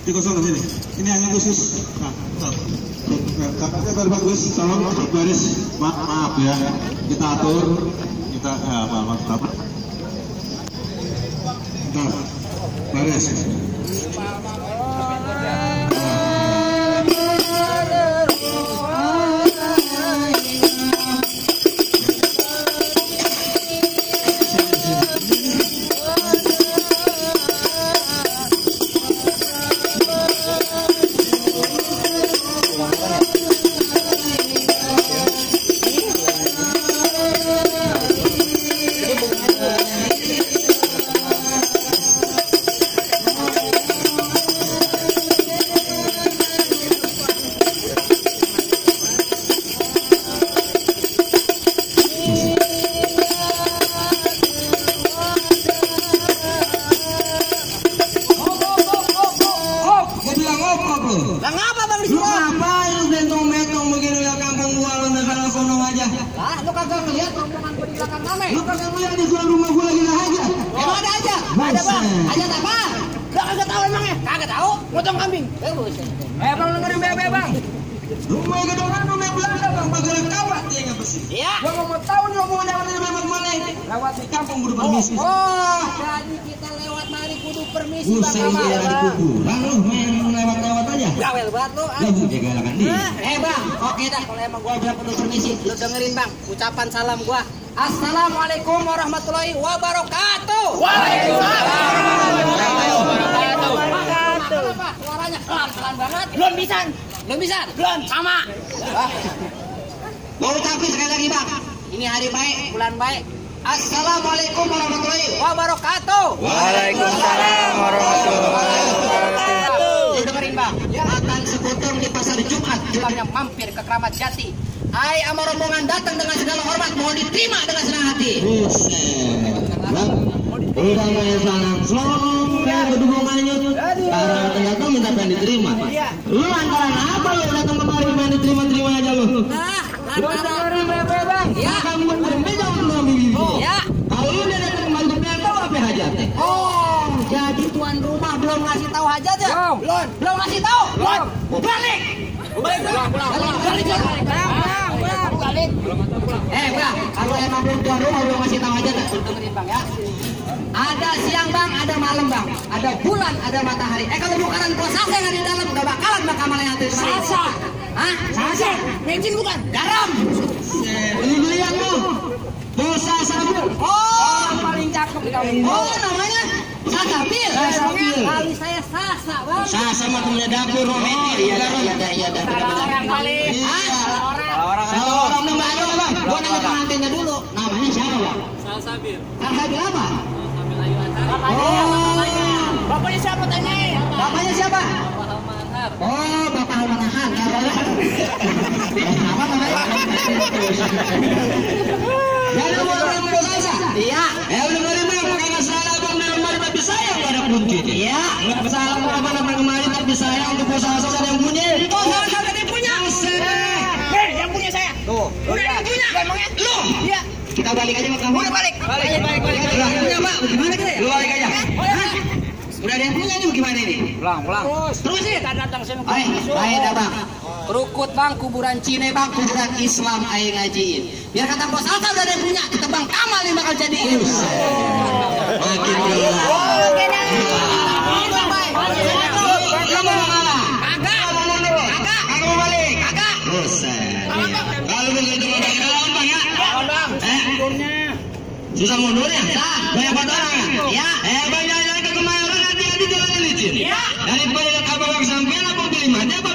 Dikosong sini. Ini hanya khusus. Kakaknya biar bagus, tolong baris. Maaf ya, kita atur, kita maaf. Baris. Jadi kita lewat mari kudu permisi Bang Kamal. Lu main lewat-lewat aja. Gawel banget lu. Bang, oke dah kalau emang gua bilang kudu permisi. Lu dengerin Bang, ucapan salam gua. Assalamualaikum warahmatullahi wabarakatuh. Waalaikumsalam warahmatullahi wabarakatuh. Suaranya pelan banget. Belum bisa. Sama. Mau ucapin sekali lagi Bang. Ini hari baik, bulan baik. Assalamualaikum warahmatullahi wabarakatuh. Waalaikumsalam warahmatullahi wabarakatuh. Dengerin Bang, makan sekutung di pasar Jumat, pulangnya mampir ke Keramat Jati. Ai ama rombongan datang dengan segala hormat, mohon diterima dengan senang hati. Udah main salam kayak berdubungannya para datang minta pengen diterima. Lu lantaran apa lu datang kemari main diterima aja lu? Lantaran Bang. Ya. Kamu berbeda sama bibi. Ya. Kalau lu udah datang kemari pengen tahu apa hajatnya? Oh, jadi tuan rumah belum ngasih tahu hajatnya? Belum ngasih tahu. Balik. Bang, kalau emang belum tuan rumah belum ngasih tahu hajatnya, dengerin Bang ya. Ada siang Bang, ada malam Bang, ada bulan, ada matahari. Kalau bukan puasa yang ada di dalam, gak bakalan Bang Kamal yang nanti. Salsa. Hah? Salsa? Bensin bukan? Garam. Lu lihat tuh. Dosa sabun. Oh, paling cakep di kamu. Oh, namanya Sasabil. Kali saya Sasa Bang. Sasa mah punya dapur Rometi. Iya. Orang kali. Salah orang nambah aja Bang. Gua nanya pengantinnya dulu. Namanya siapa Bang? Sasabil. Sasabil apa? Bapaknya siapa tanyain? Bapaknya siapa? Oh, Bapak Almanahan. Apa namanya? Jadi mau orang Salsa? Iya. Udah boleh Bang, karena salah Bang dalam mari tapi sayang gak ada kunci. Iya. Enggak salah apa kemarin tapi sayang untuk Salsa ada yang punya. Oh, Salsa ada yang punya. Yang punya saya. Tuh. Udah yang punya. Emangnya? Lu. Iya. Kita balik aja ke kamu. Balik. Punya Pak, gimana kita ya? Lu balik aja. Udah ada yang punya nih gimana ini? Pulang. Terusin. Kita datang sini. Ayo dah Bang. Kerukut Bang, kuburan Cine Bang, kuburan Islam ayo ngajiin. Biar kata bos Salsa udah ada yang punya, kita Bang Kamal yang bakal jadiin. Makin jelas. Kamu mau ngalah? Kagak. Kamu mau balik? Kagak. Kalau begitu mau balik lawan Bang ya? Bang. Susah mundurnya? Banyak orang Ya. Bang jangan ke kemarin hati-hati jalannya licin. Ya. Daripada apa Bang sampean apa pilih mati apa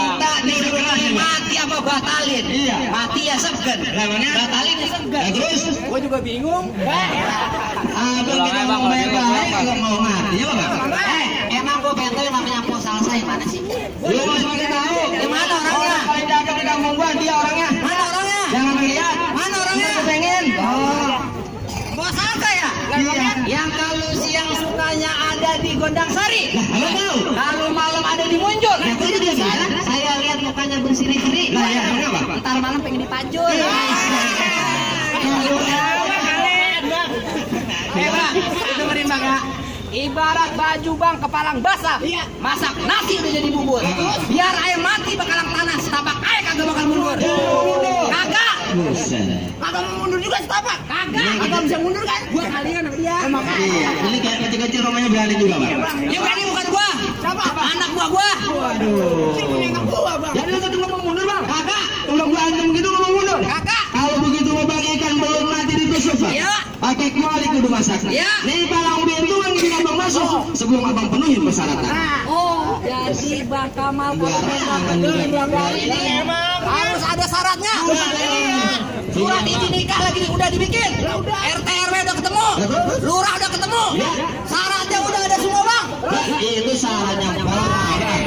Kita disuruh mati apa batalin? Iya. Mati ya segen. Batalin ya segen. Terus? Gue juga bingung. Abang kita mau baik-baik kalau mau mati ya Bang? Emang gue pengen tahu namanya Bos Salsa yang mana sih? Lu masih pakai tahu? Di mana orangnya? Orang paling cakep di kampung gua dia orangnya. Mana orangnya? Jangan melihat. Mana orangnya? Lu pengen? Bos Salsa ya? Iya. Yang kalau siang sukanya ada di Gondang Sari. Lu tahu? Kalau malam ada di Munjul. Itu dia bisa. Saya lihat mukanya berseri-seri. Lah ya, kenapa? Ntar malam pengen dipajul. Bang, itu dengerin Bang ya. Ibarat baju baju bang, kepalang basah. Iya. Masak nasi udah jadi bubur. Biar ayam mati bakalang tanah, setapak ayam kagak bakal mundur. Kagak. Kagak mau mundur juga setapak. Kagak bisa mundur kan? Gua kalian sama dia. Iya, ini kayak kecil-kecil rumahnya berani juga, Bang. Yang berani bukan gua. Siapa? Anak gua. Waduh. Anak gua, Bang. Jadi lu tuh mau mundur, Bang? Kagak. Udah gua antem gitu lu mau mundur? Kagak. Kalau begitu mau bagi ikan belum mati ditusuk, Pak. Iya. Pakai kuali kudu masak. Iya. Nih palang pintu yang gini abang masuk sebelum abang penuhin persyaratan. Oh, jadi Bang Kamal ini emang harus ada syaratnya. Surat izin nikah lagi udah dibikin. RT RW udah ketemu. Lurah udah ketemu. Syaratnya udah ada semua, Bang. Itu syaratnya orang.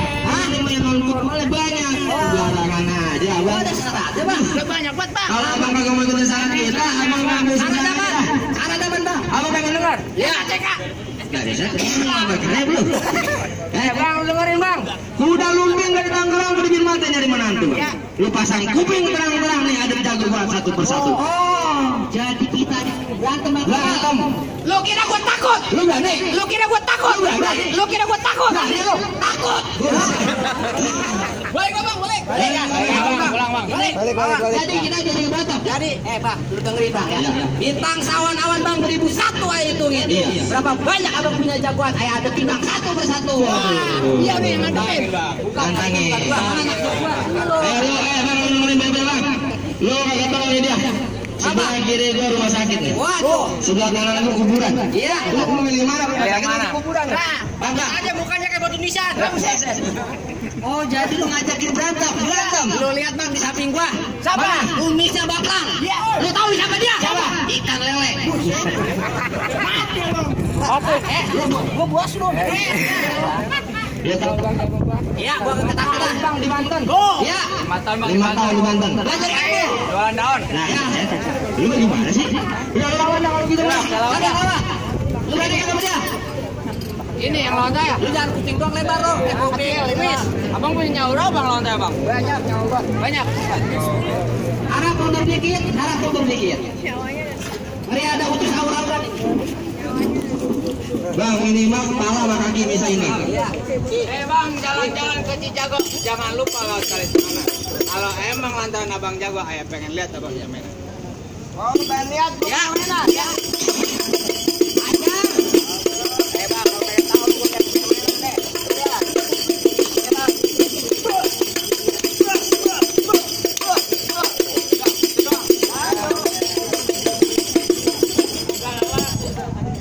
Ini menonton oleh banyak. Barangan aja, Bang. Ada syaratnya, Bang. Udah banyak buat, Bang. Kalau abang kagak mau ikutin syarat kita, abang ngambil Syarat syarat. apa? Syarat apa, Bang? Abang pengen dengar? Ya, cek. Gak bisa, keren belum? Bang, lu dengerin, Bang. Kuda lumping dari Tangerang ke bibir mata nyari menantu. Lu pasang kuping terang-terang nih ada jago buat satu persatu. Oh, jadi kita berantem. Lu kira gua takut? Lu berani? Lu kira gua takut? Lu kira gua takut? Takut. Boleh Bang, boleh. Pulang. Jadi kita jadi berantem. Jadi, Bang, lu dengerin Bang ya. Bintang sawan awan Bang 1001 aja hitungin. Berapa banyak abang punya jagoan? Ayo ada bintang satu persatu. Iya nih, mantapin. Tantangin. Anak gua. Bang, lu dengerin bebe, Bang. Lu kagak tahu ini dia. Sebelah kiri gua rumah sakit nih. Waduh. Sebelah kanan gua kuburan. Iya. Lu milih mana? Yang mana? Kuburan. Bangga aja mukanya kayak batu nisan. Oh, jadi lu ngajakin berantem. Lu lihat Bang di samping gua. Siapa? Kumisnya Baklang. Lu tahu siapa dia? Siapa? Ikan lele. Mati Bang. Oke. Gua bos lu. Ya tahu Bang. Iya, gua ketakutan Bang di Banten. Iya. 5 tahun di Banten. Belajar kamu. Jualan daun. Nah, lu gimana sih? Udah lawan kalau gitu Bang. Lawan. Lu berani sama dia? Ini yang lawan saya. Lu jangan kuping doang lebar lo. Kuping limis. Abang punya nyawa bang lawan saya bang? Banyak nyawa gua. Banyak. Harap mundur dikit. Ngeri ada utus aura-aura nih. Bang, minimal kepala sama kaki bisa ini. Iya. Bang, jalan-jalan ke Cijago jangan lupa lawan kali sana. Kalau emang lantaran abang jago, ayah pengen lihat abangnya main. Oh, pengen lihat. Ya, mana? Ya. Aja. Bang, kalau pengen tahu gua lihat mainan deh. Ya.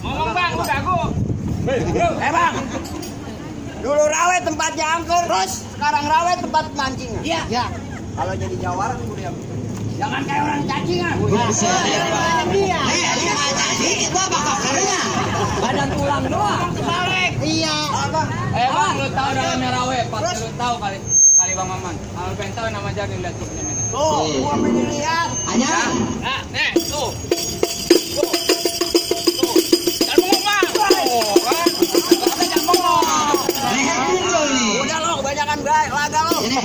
Ngomong bang, lu gagu. Bang. Dulu rawe tempatnya angker, terus sekarang rawe tempat mancingnya. Iya. Ya. Kalau jadi jawara tuh dia. Jangan kayak orang cacingan. Iya. Itu apa kabarnya? Badan tulang doang. Kebalik. Iya. Bang, lu tahu dalamnya rawe, pasti lu tahu kali Bang Maman. Kalau pengen tahu nama jadi lihat tuh punya mainan. Tuh, gua pengen lihat. Aja. Nah, nih, tuh. Jangan bengong bang. Jangan bengong. Udah lo, kebanyakan laga lo. Ini